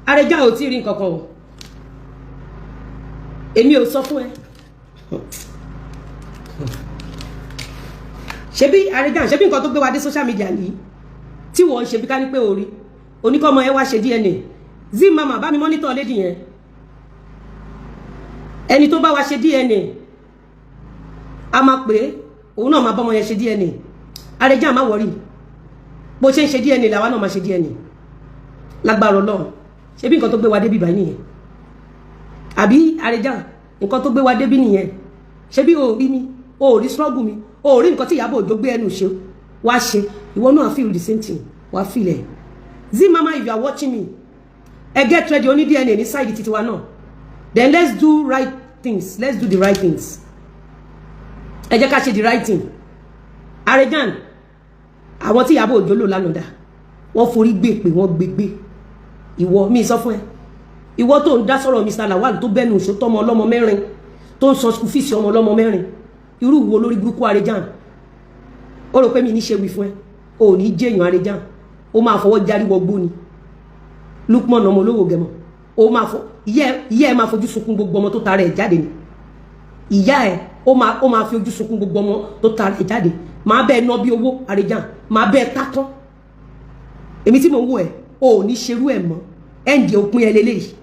Arẹjá ò tí ì rí nǹkan kan o. Èmi ò sọ fún ẹ. Ṣebí Arẹjá, ṣebí nǹkan tó gbé wa dé social media nìyí tí wọ́n ń ṣe bí ká ní pé orí oníkọ́mọ ẹ wá ṣe DNA. Zee Mama, bá mi monitor lady yẹn. Ẹni tó bá wa ṣe DNA, a máa pè é, òun náà máa bọ́mọ yẹn ṣe DNA. Arẹjá, má worry. Bó ṣe ń ṣe DNA làwa náà máa ṣe DNA lágbára Ọlọ́run. Ṣebí nǹkan tó gbé wa débi báyìí nìyẹn, àbí Arẹjá? Nǹkan tó gbé wa débi nìyẹn. Ṣebí o rí mi, o rí struggle mi, o rí nǹkan tí Ìyábọ̀ Òjó gbé ẹnu ṣe wá ṣe. Ìwọ náà feel the same thing, wá feel ẹ. Zee Mama, if you are watching me, ẹ get ready. Oní DNA ní side títí wa náà. Then let's do right things, let's do the right things. Ẹ jẹ́ ká ṣe the right thing. Arẹján, àwọn tí Ìyábọ̀ Òjó lò lánàá dà, wọ́n forí gbé pé wọ́n gbégbé. Ìwọ, mi sọ fún ẹ, ìwọ tó ń dá sọ̀rọ̀ Mr. Lawal tó bẹ́nu òṣó tọmọ ọlọ́mọ mẹ́rin, tó ń sọ school fees ọmọ ọlọ́mọ mẹ́rin, irú wo lórí burúkú Arẹján? Ó rò pé mi ní ṣe wí fún ẹ. Ò ní jẹ́yàn Arẹján, ó máa fọwọ́ járí wọgbó ni. Lukman ọmọ olówó gẹmọ, ó máa fọ ìyá ẹ máa fojú sunkún gbogbo ọmọ tó tara ẹ jáde ni. Ìyá ẹ ó máa fi ojú sunkún gbogbo ọmọ tó tara ẹ jáde. Máa bẹ́ẹ̀ ná bí owó Arẹján, máa bẹ́ẹ̀ tá tán. Èmi tí mò ń wò ẹ, o ò ní ṣerú ẹ mọ́. Ẹ̀ǹdì òpin ẹ lélẹ́yìí.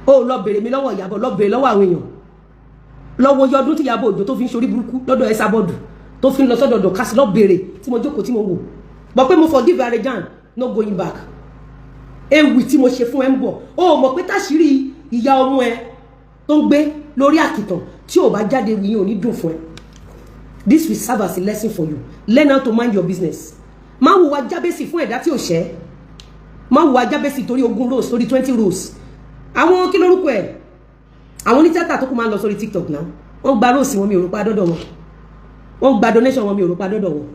O lọ bèrè mi lọ́wọ́ Ìyábọ̀, lọ bèrè lọ́wọ́ àwọn èèyàn, lọ́wọ́ yọdún tí Ìyábọ̀ Òjó tó fi ń ṣorí burúkú lọ́dọ̀ Esabod, tó fi ń lọ sọ́dọ̀ Dorcas. Lọ bèrè tí mo jókòó tí mo wò bọ̀ pé mo forgive Arejan, no going back. Ewì tí mo ṣe fún ẹ ń bọ̀. O mọ̀ pé táṣírí ìyá ọmọ ẹ tó ń gbé lórí àkìtàn tí ò bá jáde, wì yín ò ní dùn fún ẹ. This will serve as a lesson for you. Learn how to mind your business. Má hùwà jábẹ́sì fún ẹ̀dá tí ò ṣẹ́. Má hùwà jábẹ́sì torí 20 rose, torí 20 rose. Àwọn kí lórúkọ ẹ̀, àwọn onítìátà tó kù máa ń lọ sórí TikTok náà, wọ́n gba rose wọn, mi ò rò pa dọ́dọ̀ wọn. Wọ́n gba donation wọn, mi ò rò pa dọ́dọ̀ wọn.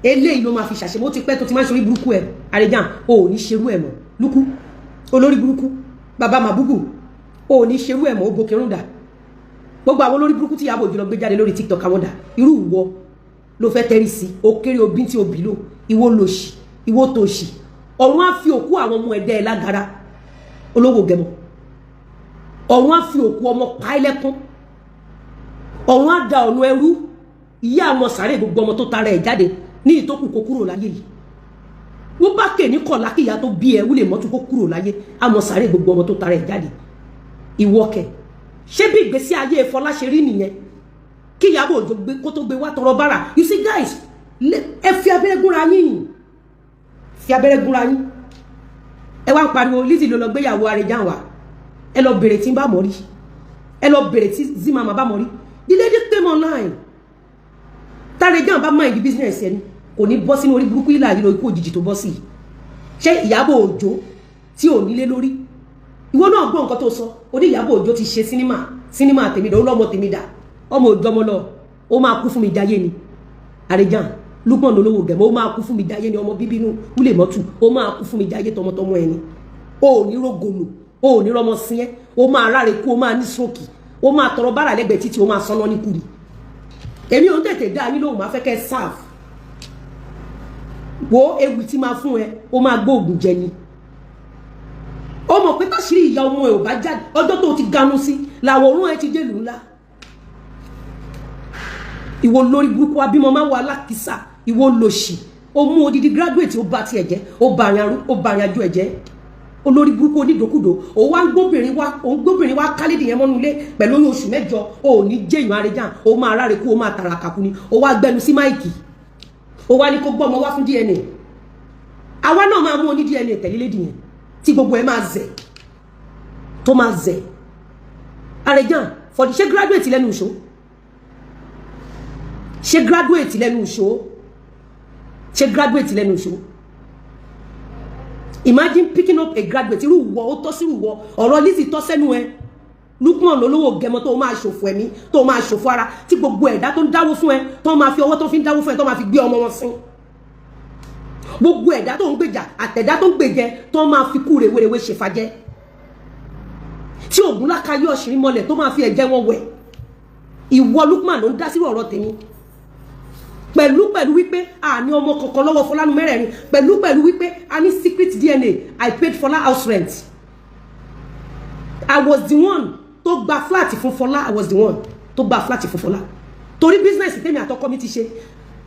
Eléyìí ló máa fi ṣàṣẹ. Mo ti pẹ́ tó ti máa ń ṣorí burúkú ẹ̀. Àrẹjàn, o ò ní ṣerú ẹ̀ mọ́. Lúkú olórí burúkú, bàbá màbúgù, o ò ní ṣerú ẹ̀ mọ́. Ó gòkè rúndà gbogbo àwọn olórí burúkú tí Ìyábọ̀ Òjó lọ gbé jáde lórí TikTok, àwọn dà? Irú ìwọ ló fẹ́ tẹ́rí sí. Ó kéré obí tí obì lò. Ìwọ lòṣì, ìwọ tòṣì. Ọ̀run á fi òkú àwọn ọmọ ẹ̀dẹ́ ẹ̀ lágara. Olówó gẹmọ, ọ̀run á fi òkú ọmọ pa ẹ́ lẹ́kún. Ọ̀run á da ọ̀nà ẹrú ìyá àwọn sàárè gbogbo ọmọ tó tara ẹ̀ jáde ní ìtókù kó kúrò láyé yìí. Wọ́n bá kè ní kọ̀lá kí ìyá tó bí ẹ wúlè mọ́tò kó kúrò láyé, àmọ́ sàárè gbogbo ọmọ tó tara ẹ̀ jáde. Ìwọ kẹ̀, ṣé bí ìgbésí ayé Fọlá ṣe rí nìyẹn kí Ìyábọ̀ Òjó gbé kó tó gbé wá tọrọ bára? You see guys, ẹ fi abẹ́rẹ́ gúnra yín, fi abẹ́rẹ́ gúnra yín. Ẹ wá ń pariwo Lizzy ló lọ gbéyàwó Arẹjàn wá. Ẹ lọ bèrè tí ń bá mọ̀ rí, ẹ lọ bèrè tí Zimama bá mọ̀ rí. The lady came online. Tàrẹjàn bá mind business ẹni, kò ní bọ́ sínú orí burúkú ìlà yìí lọ, ikú òjijì tó bọ́ sí. Ṣé Ìyábọ̀ Òjó tí ò nílé lórí? Ìwọ náà gbọ́ nǹkan tó sọ. Ó ní Ìyábọ̀ Òjó ti ṣe sinimá, sinimá tèmi dà. Ó lọ́mọ tèmi dà, ọmọ òjò ọmọ lọ. Ó máa kú fún mi jayé ni. Àrẹjàn, Lukman olówó gẹ̀mọ́, ó máa kú fún mi jayé ni. Ọmọ bíbínú wúlè mọ́tù, ó máa kú fún mi jayé tọmọtọmọ ẹni. Ó ò ní rógòlò, ó ò ní rọmọ sí ẹ. Ó máa ráre kú, ó máa ní stroke, ó máa tọrọ bára lẹ́gbẹ̀ẹ́ títí, ó máa sọ́nà ní kúri. Èmi ò ń tètè dá yín lóhùn, máa fẹ́ kẹ́ serve wo ewì tí máa fún ẹ. Ó máa gbóògùn jẹ ni. Ó mọ̀ pé táṣírí ìyá ọmọ ẹ ò bá jáde, ọjọ́ tó ti ganu sí làwọn òórùn ẹ ti dé lù ńlá. Ìwọ lórí burúkú, abímọ máa wọ alákìísà, ìwọ lòṣì. Ó mú odidi graduate, ó bá tiẹ̀ jẹ́, ó bá àrìn àjò ẹ̀ jẹ́. Olórí burúkú, onídòkúdò. Ó wá ń gbóbìnrin wá, ó ń gbóbìnrin wá kálídì yẹn mọ́nú ilé pẹ̀lú oyún oṣù 8. Ó ní jẹ́yàn Arẹjàn, ó máa ráre kú, ó máa tàràkà kú ni. Ó wá gbẹnu sí mic, ó wá ní kó gbọ́ ọmọ wá fún DNA. Àwa náà máa mú oní DNA tẹ̀lé lédì yẹn tí gbogbo ẹ máa zẹ̀, tó máa zẹ̀. Arẹjàn fọ̀dí, ṣé graduate lẹ́nu ìṣó? Ṣé graduate lẹ́nu ìṣó? Ṣé graduate lẹ́nu ìṣó? Imagine picking up a graduate. Irú wọ ó tọ́ sí ìwọ? Ọ̀rọ̀ Lizzy tọ́ sẹ́nu ẹ. Lukman olówó gẹmọ, tó máa ṣòfò ẹ̀mí, tó máa ṣòfò ara, tí gbogbo ẹ̀dá tó ń dáwó fún ẹ, tó máa fi ọwọ́ tó fi ń dáwó fún ẹ, tó máa fi gbé ọmọ wọn sín. Gbogbo ẹ̀dá tó ń gbèjà àtẹ̀dá tó ń gbèjẹ, tó máa fi kú rèwerèwe ṣèfàjẹ́, tí ògùn lákàyè ọ̀ṣìnrín mọ́lẹ̀, tó máa fi ẹ̀jẹ̀ wọn wẹ̀. Ìwọ Lukman ló ń dá sí ọ̀rọ̀ tèmi. Pẹ̀lú wípé a ní ọmọ kankan lọ́wọ́ Fọlá nu mẹ́rẹ̀ẹ̀rin, pẹ̀lú wípé a ní secret DNA. I paid Fọlá house rent. I was the one tó gba flat fún Fọlá. I was the one tó gba flat fún Fọlá torí business tèmi àtọkọ mi ti ṣe.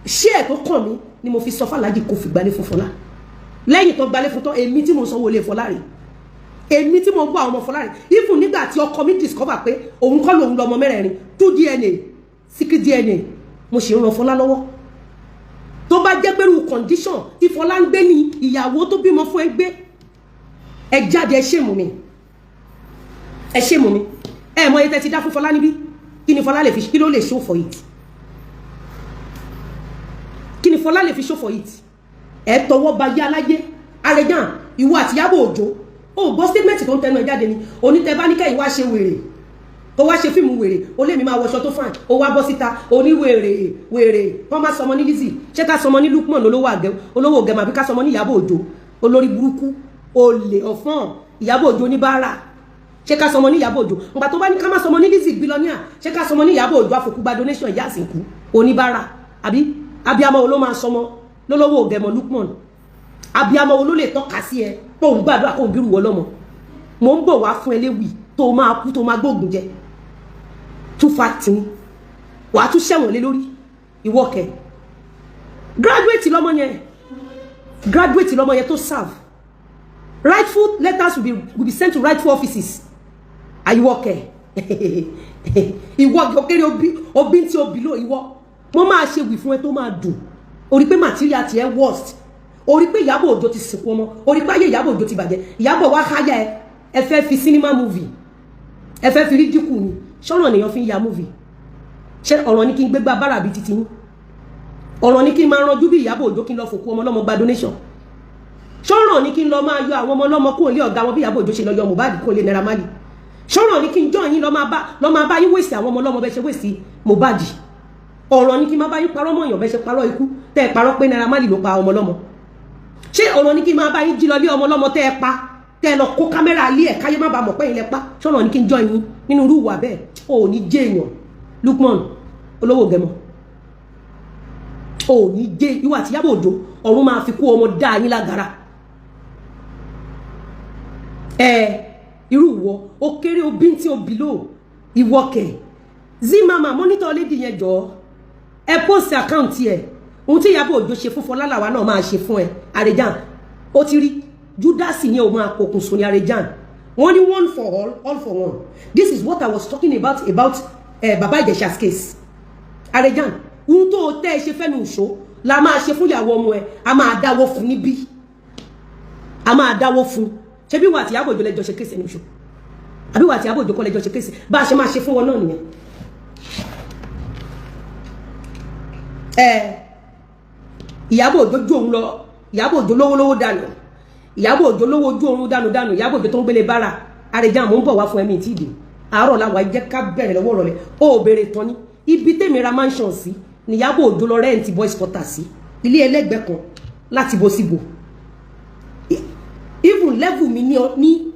Ṣé ẹ̀ tó kàn mí ni mo fi sọ fàlájì kó fi gbalé fún Fọlá. Lẹ́yìn tó gbalé fún tán, èmi tí mo sanwó ilé Fọlá rè, èmi tí mo gbọ́ àwọn ọmọ Fọlá rè. Even nígbà tí ọkọ mi discover pé òun kọ́ lòun lọ́mọ mẹ́rẹ̀ẹ̀rin, two DNA, secret DNA, mo sì ń ran Fọlá lọ́wọ́. Tó bá jẹ́ pẹ̀lú condition tí Fọlá ń gbé ní ìyàwó tó bímọ fún ẹ gbé, ẹ jáde, ẹ ṣèmù mi, ẹ ṣèmù mi. Ẹ mọ iye tẹ́ ti dá fún Fọlá níbí. Kí ni Fọlá lè fi, kí ló lè show for it? Kí ni Fọlá lè fi show for it? Ẹ tọwọ́ ba yá aláyé. Arẹjàn, ìwọ àti Ìyábọ̀ Òjó, ó gbọ́ statement tó ń tẹnu ẹ jáde ni. Onítẹ̀ bá ní kẹ́yìn wá ṣe wèrè, ó wá ṣe fíìmù wèrè, ó lé mi máa wọṣọ tó fine, ó wá bọ́ síta oníwèrè wèrè. Wọ́n máa sọmọ ní Lizzy, ṣé ká sọmọ ní Lukman olówó àgẹ, olówó ògẹmọ, àbí ká sọmọ ní Ìyábọ̀ Òjó olórí burúkú, olè ọ̀fọ́n, Ìyábọ̀ Òjó oníbàárà? Ṣé ká sọmọ ní Ìyábọ̀ Òjó ngbà tó bá ní ká má sọmọ ní Lizzy billionaire? Ṣé ká sọmọ ní Ìyábọ̀ Òjó àfòkúgba donation, ìyá àsìkú oníbàárà? Àbí abiyamọ wo ló máa sọmọ lólówó ògẹmọ Lukman? Abiyamọ wo ló lè tọ́ka sí ẹ pé òun gbàdúrà kóun bírù wọ lọ́mọ? Mò ń bọ̀ wá fún ẹ léwì tó máa kú, tó máa gbóògùn jẹ, tún fa tì ní, wàá tún ṣẹ̀wọ̀n lé lórí. Ìwọ kẹ, graduate lọ́mọ yẹn, graduate lọ́mọ yẹn tó serve. Rightful letters will be sent to rightful offices. Àyíwọ kẹ, ìwọ kéré obi obi tí obi lò. Ìwọ, mo máa ṣe wì fún ẹ tó máa dùn. Orí pé material tiẹ̀ worst, orí pé Ìyábọ̀ Òjó ti sìnkú ọmọ, orí pé ayé Ìyábọ̀ Òjó ti bàjẹ́. Ìyábọ̀ wá háyà ẹ, ẹ fẹ́ fi cinema movie, ẹ fẹ́ fi rídíkù ni. Ṣọ́rọ̀ nìyàn fi ń ya movie? Ṣé ọ̀rọ̀ ni kí n gbégbá bára bíi titi yín? Ọ̀rọ̀ ni kí n máa ranjú bí Ìyábọ̀ Òjó, kí n lọ fòkú ọmọ ọlọ́mọ gba donation? Ṣọ́rọ̀ ni kí n lọ máa yọ àwọn ọmọ ọlọ́mọ kúrò lé ọ̀gá wọn bí Ìyábọ̀ Òjó ṣe lọ yọ Mohbad kúrò lé Naira Marley? Ṣọ́rọ̀ ni kí n jọ yín lọ máa bá yín wèsì àwọn ọmọ ọlọ́mọ bẹ́ẹ̀ ṣe wèsì Mohbad? Ọ̀rọ̀ ni kí n máa bá yín parọ́ mọ́ èèyàn bẹ́ẹ̀ ṣe parọ́ ikú tẹ́ ẹ parọ́ pé Naira Marley ló pa ọmọ ọlọ́mọ? Ṣé ọ̀rọ̀ ni kí n máa bá yín jí lọ lé ọmọ ọlọ́mọ tẹ́ ẹ pa, tẹ́ ẹ lọ kó kámẹ́rà alé ẹ̀ káyé má bàa mọ̀ pé yín lẹ pa? Ṣọ́rọ̀ ni kí n jọ yín nínú irú ìwà bẹ́ẹ̀? Ò ní jẹ́ èèyàn, Lukman olówó gẹmọ, ò ní jẹ́. Ìwà àti Ìyábọ̀ Òjó, ọ̀run máa fi kú ọmọ dá yín lágara. Ẹ irú ìwọ ó kéré, obí tí ó bì lò. Ìwọ kẹ, Zimama, monitor lady yẹn jọ. Ẹ post account ẹ. Ohun tí Ìyábọ̀ Òjó ṣe fún Fọlá làwa náà máa ṣe fún ẹ. Àrèjàn, ó ti rí Judas yẹn, ò máa pokùnso ní Àrèjàn. Wọ́n ní one for all, all for one. This is what I was talking about Baba Ìjẹ̀ṣà's case. Àrèjàn, ohun tó tẹ́ ẹ ṣe fẹ́nu ìṣó la máa ṣe fún ìyàwó ọmọ ẹ. A máa dáwọ́ fún níbí, a máa dáwọ́ fún. Ṣé bí wà àti Ìyábọ̀ Òjó lẹ́jọ́ ṣe case ẹnu ìṣó, àbí wà àti Ìyábọ̀ Òjó kọ́ lẹ́jọ́ ṣe case? Bá a ṣe máa ṣe fún wọn náà nìyẹn. Ẹ Ìyábọ̀ Òjó jó òun lọ. Ìyábọ̀ Òjó lówó lówó dànù. Ìyábọ̀ Òjó lówó ojú oorun dànù dànù. Ìyábọ̀ Òjó tó ń gbélé bára. Àrèjá, mò ń bọ̀ wá fún ẹ̀mí tí ì dé. Àárọ̀ làwọn jẹ́ ká bẹ̀rẹ̀ lọ́wọ́ rọ̀lẹ́. Ó béèrè tán ní ibi tèmi ra mansion sí ní Ìyábọ̀ Òjó lọ rent boys quarter sí, ilé ẹlẹ́gbẹ̀ẹ́ kan láti bo síbo. Even level mi ní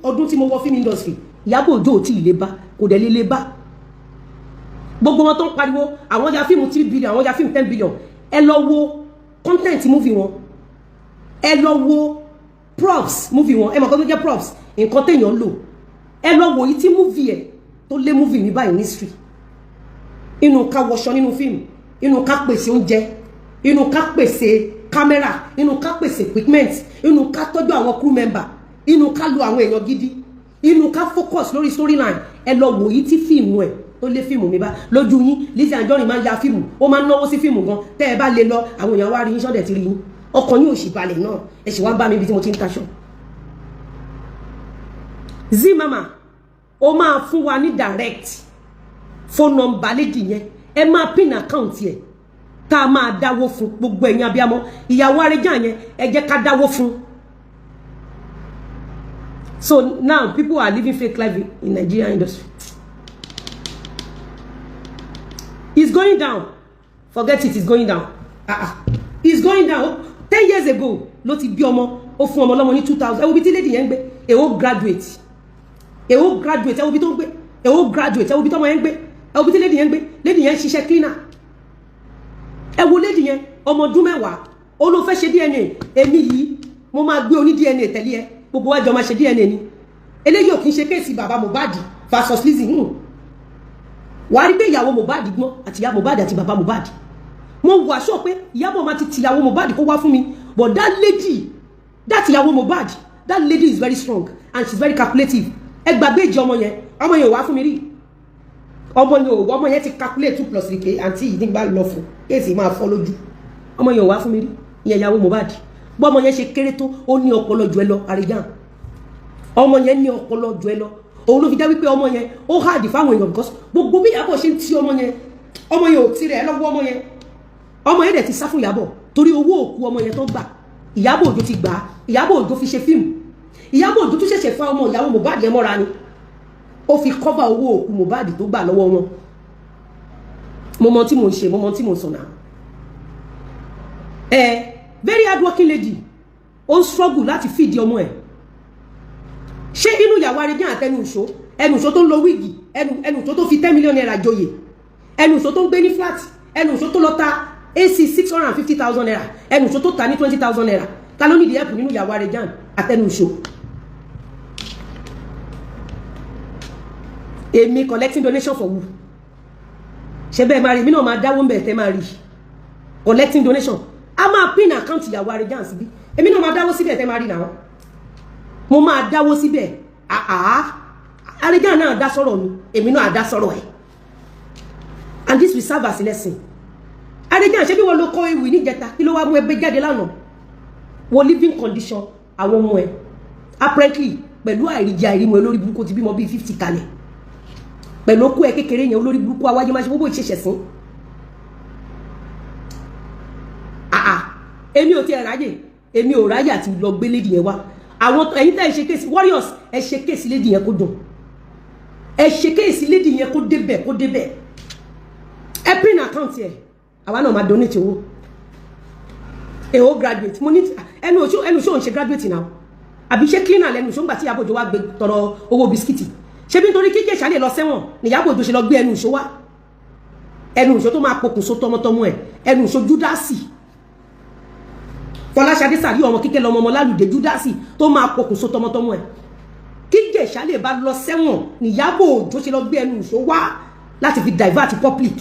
ọdún tí mo wọ film industry, Ìyábọ̀ Òjó ò tí ì lè bá, kò dẹ̀ lè lè bá. Gbogbo wọn tó ń pariwo àwọn ya fíìmù 3 billion, àwọn ya fíìmù 10 billion, ẹ lọ wo content movie wọn, ẹ lọ wo props movie wọn. Ẹ mọ̀ kó tó jẹ́ props, nǹkan téèyàn lò. Ẹ lọ wò yìí tí movie ẹ tó lé movie mi báyìí ní history. Inú ká wọṣọ nínú fíìmù, inú ká pèsè oúnjẹ, inú ká pèsè kámẹ́rà, inú ká pèsè equipment, inú ká tọ́jú àwọn crew member, inú ká lo àwọn èèyàn gidi, inú ká focus lórí storyline. Ẹ lọ wò yìí tí fíìmù ẹ tó lé fíìmù mi bá lójú yín. Lizzy Anjorin máa ń ya fíìmù, ó máa ń náwó sí fíìmù gan. Tẹ́ ẹ bá lè lọ, àwọn èèyàn wá rí yín, sọ́dẹ̀ ti rí yín, ọkàn yín ò sì balẹ̀ náà. Ẹ sì wá bá mi ibi tí mo ti ń taṣọ. Zimama, ó máa fún wa ní direct phone number lady yẹn. Ẹ máa pin account yẹ tá a máa dáwó fún. Gbogbo ẹ̀yin abiyamọ, ìyàwó Arẹjà yẹn, ẹ jẹ́ ká dáwó fún. So now people are living fake life in Nigerian industry. It's going down. Forget it, it's going down. Ah ah, it's going down. 10 years ago ló ti bí ọmọ, ó fún ọmọ lọ́mọ ní 2000. Ẹ wo bí tí lady yẹn ń gbé. Èwo graduate, èwo graduate, ẹ wo bí tó ń gbé. Èwo graduate, ẹ wo bí tọ́mọ yẹn ń gbé, ẹ wo bí tí lady yẹn ń gbé. Lady yẹn ń ṣiṣẹ́ cleaner. Ẹ wo lady yẹn, ọmọ ọdún 10, ó ló fẹ́ ṣe DNA. Èmi yìí, mo máa gbé oní DNA tẹ̀lé ẹ, gbogbo wa jọ máa ṣe DNA ni. Eléyìí ò kí ń ṣe case bàbá Mohbad versus Lizzy. Wàá rí pé ìyàwó Mohbad gbọ́n, àti ìyá Mohbad àti bàbá Mohbad. Mo wà sọ pé Ìyábọ̀ máa ti tìyàwó Mohbad kó wá fún mi, but that lady, that ìyàwó Mohbad, that lady is very strong and she's very calculative. Ẹ gbàgbé ìjì ọmọ yẹn. Ọmọ yẹn ò wá fún mi rí. Ọmọ yẹn ò, ọmọ yẹn ti calculate 2 + 3 ké. Àǹtí yìí nígbà lọ fún case máa fọ́ lójú. Ọmọ yẹn ò wá fún mi rí. Ìyẹn ìyàwó Mohbad. Bọ́ ọmọ yẹn ṣe kéré tó, ó ní ọpọlọ jù ẹ lọ. Àríyá, ọmọ yẹn ní ọpọlọ jù ẹ lọ. Òun ló fi jẹ́ wípé ọmọ yẹn ó hard fáwọn èèyàn, because gbogbo bí Ìyábọ̀ ṣe ń ti ọmọ yẹn, ọmọ yẹn ò tirẹ̀ lọ́wọ́. Ọmọ yẹn, ọmọ yẹn dẹ̀ ti sá fún Ìyábọ̀ torí owó òkú ọmọ yẹn tó gbà. Ìyábọ̀ Òjó ti gbà á. Ìyábọ̀ Òjó fi ṣe fíìmù. Ìyábọ̀ Òjó tún ṣẹ̀ṣẹ̀ fa ọmọ ìyàwó Mohbad yẹn mọ́ra ni, ó fi cover owó òkú Mohbad tó gbà lọ́wọ́ wọn. Mo mọ tí mo ń ṣe, mo mọ tí mo ń sọ náà. Ẹ very hard working lady, ó ń struggle láti feed ọmọ ẹ̀. Ṣé inú ìyàwó Arẹjẹ́ àtẹnu ìṣó, ẹnu ìṣó tó ń lo wig, ẹnu ìṣó tó fi ₦10 million joyè, ẹnu ìṣó tó ń gbé ní flat, ẹnu ìṣó tó lọ ta AC ₦650,000, ẹnu ìṣó tó ta ní ₦20,000, ta ló nídìí ẹ̀pù nínú ìyàwó Arẹjẹ́ àtẹnu ìṣó? Èmi collecting donation for who? Ṣe bẹ́ẹ̀ máa rí, èmi náà máa dáwó ń bẹ̀ tẹ́ máa rí collecting donation. A máa pin account ìyàwó Arẹjẹ́ síbí. Èmi náà máa dáwó síbẹ̀ tẹ́ máa rí náà. Mo máa dáwó síbẹ̀. Àá Arẹjẹ́ náà dá sọ̀rọ̀ mi, èmi náà dá sọ̀rọ̀ ẹ̀, and this will serve as a lesson. Arẹjẹ́, ṣé bí wọ́n ló kọ́ ewì níjẹta? Kí ló wá mú ẹgbẹ́ jáde lánàá? Wo living condition àwọn ọmọ ẹ. Apparently, pẹ̀lú àìríjẹ àìrímu, olórí burúkú ti bímọ bíi 50 kalẹ̀ pẹ̀lú okú ẹ kékeré yẹn. Olórí burúkú awájú máa ṣe gbogbo ìṣẹ̀ṣẹ̀ sí. Àà, èmi ò tiẹ̀ ráyè, èmi ò ráyè àti lọ gbé lady yẹn wá. Àwọn ẹ̀yin tẹ́ ẹ ṣe case warriors, ẹ ṣe case lady yẹn kó dùn, ẹ ṣe case lady yẹn kó débẹ̀, kó débẹ̀. Ẹ pin account ẹ, àwa náà máa donate owó. Èho graduate mo ní ẹnu oṣù, ẹnu oṣù òun ṣe graduate náà, àbí ṣé cleaner lẹnu oṣù ńgbà tí Ìyábọ̀ Òjó wá gbé tọrọ owó bisikíìtì? Ṣé bí nítorí kí Ìjẹ̀ṣà lè lọ sẹ́wọ̀n ní Ìyábọ̀ Òjó ṣe lọ gbé ẹnu ìṣó wá? Ẹnu ìṣó tó máa pokùnso tọmọtọmọ ẹ, ẹnu ìṣó Júdásì. Fọláṣadé sàrí ọmọ kíkẹ́ lọmọ ọmọ lálùdé Júdásì tó máa pokùnso tọmọtọmọ ẹ. Kí Ìjẹ̀ṣà lè bá lọ sẹ́wọ̀n ní Ìyábọ̀ Òjó ṣe lọ gbé ẹnu ìṣó wá láti fi divert public.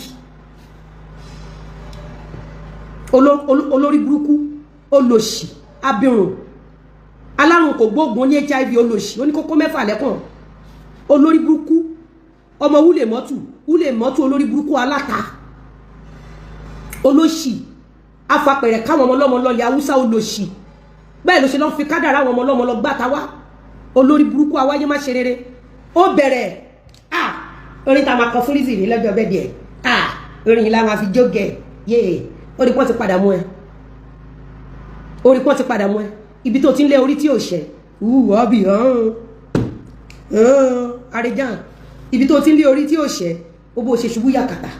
Olórí burúkú, olòṣì, abirùn, alárùn kò gbóògùn, ní HIV, olòṣì oníkókó mẹ́fà lẹ́kàn, olórí burúkú, ọmọ wúlè mọ́tù, wúlè mọ́tù, olórí burúkú, aláta, olóṣì, afapẹ̀rẹ̀ káwọn ọmọ ọlọ́mọ lọlẹ̀ haúsá, olòṣì. Bẹ́ẹ̀ ló ṣe lọ́n fi kádàrá àwọn ọmọ ọlọ́mọ lọ gbàtà wá. Olórí burúkú, awáyé má ṣe rere. Ó bẹ̀rẹ̀. Ah, orin tá a máa kọ fún Lizzy ní lọ́jọ́ bẹ́ẹ̀ díẹ̀. Ah, orin yìí la máa fi jógẹ̀ yéè. Orí pọ́n ti padà mú ẹ, orí pọ́n ti padà mú ẹ. Ibi tó ti ń lé orí tí ò ṣẹ wú ọ́bì hàn Àrẹ̀jàn, ibi tó ti ń lé orí tí ò ṣẹ, ó bó ṣe ṣubú yàkàtà.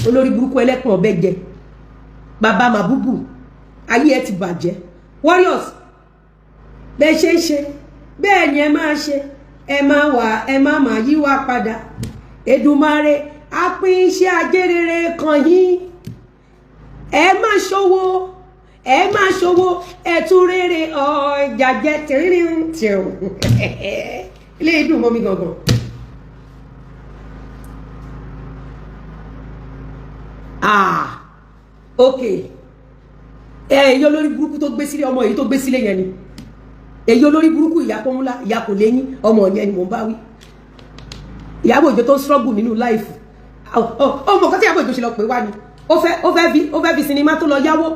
Olórí burúkú, ẹlẹ́kùn ọ̀bẹ jẹ bàbá màbúbù, ayé ẹ ti bàjẹ́. Warriors, bẹ́ẹ̀ ṣe ń ṣe bẹ́ẹ̀ ni ẹ máa ṣe, ẹ máa wà, ẹ máa máa yí wá padà. Èdùmàrè á pín iṣẹ́ ajé rere kan yín. Ẹ má ṣòwò, ẹ má ṣòwò, ẹ tún rere ọjà jẹ tìrìn tìrìn. Ilé ìdùn mọ́ mi gangan. Ah, ok. Ẹ èyí olórí burúkú tó gbé sílé, ọmọ èyí tó gbé sílé yẹn ni èyí olórí burúkú, ìyá kò ńlá, ìyá kò léyìn, ọmọ yẹn ni mò ń bá wí. Ìyábọ̀ Òjó tó ń struggle nínú life, ọmọ kan tí Ìyábọ̀ Òjó ṣe lọ pé wá ni ó fẹ́ fi sinimá tó lọ yáwó,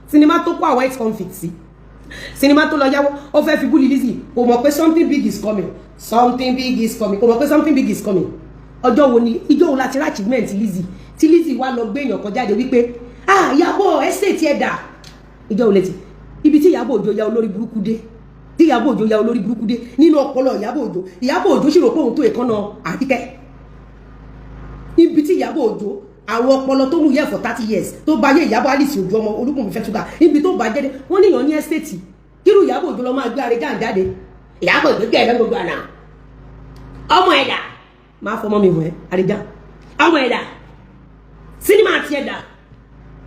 sinimá tó kó àwọn ex-convict sí, sinimá tó lọ yáwó, ó fẹ́ fi bully Lizzy. Kò mọ̀ pé something big is coming, something big is coming. Kò mọ̀ pé something big is coming. Ọjọ́ wo ni, ìjọ́ wo láti rí achievement Lizzy tí Lizzy wá lọ gbé èèyàn kan jáde wípé, ah, Ìyábọ̀ estate ẹ̀dà? Ìjọ́ wo létí ibi tí Ìyábọ̀ Òjó ya olórí burúkú dé, tí Ìyábọ̀ Òjó ya olórí burúkú dé nínú ọpọlọ Ìyábọ̀ Òjó? Ìyábọ̀ Òjó sì rò pé òun tó èkánná Àríkẹ́. Ibi tí Ìyábọ̀ Òjó, àwọn ọpọlọ tó mú yẹ for 30 years tó bá yé Ìyábọ̀ Alice Òjó, ọmọ Olúbùnmi Fẹ́túgà, ibi tó bá jẹ́ wọ́n níyàn ní estate. Kírú Ìyábọ̀ Òjó lọ máa gbé Àrẹ̀jàn jáde. Ìyábọ̀ Òjó gbé ẹ̀rọ gbogbo àná, ọmọ ẹ̀dá máa fọmọ mi hàn ẹ́. Àrẹ̀jàn, ọmọ ẹ̀dá, sinimá àti ẹ̀dá.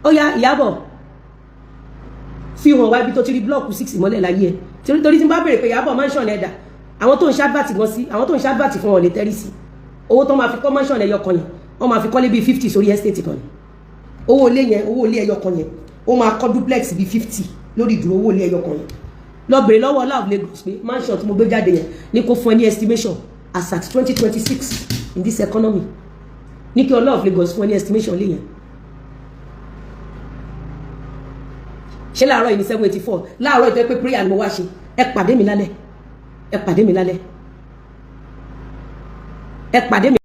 Ó yá, Ìyábọ̀, fi hàn wá ibi tó ti rí block 6 mọ́lẹ̀ láyé ẹ̀. Torí tí n bá béèrè pé, "Ìyábọ̀, mansion ẹ̀dà?" Àwọn tó ń ṣe advert gan sí, àwọn tó ń ṣe advert fún wọn lè tẹ́rí sí owó tó máa fi kọ́ mansion ẹyọ kan yẹn. Wọ́n máa fi kọ́lé bíi 50 sórí estate kan ni. Owó ilé yẹn, owó ilé ẹyọ kan yẹn, ó máa kọ́ duplex bíi 50 lórí ìdúró owó ilé ẹyọ kan yẹn. Lọ bèrè lọ́wọ́ Ọlá of Lagos pé mansion tí mo gbé jáde yẹn, ní kó fún ẹ ní estimation as at 2026 in this economy. Ní kí Ọlá of Lagos fún ẹ ní estimation lé yẹn. Ṣé láàárọ̀ yìí ní 784 láàárọ̀ ìtọ́ pé prayer ni mo wá ṣe? Ẹ pàdé mi lálẹ́, ẹ pàdé mi lálẹ́, ẹ pàdé mi.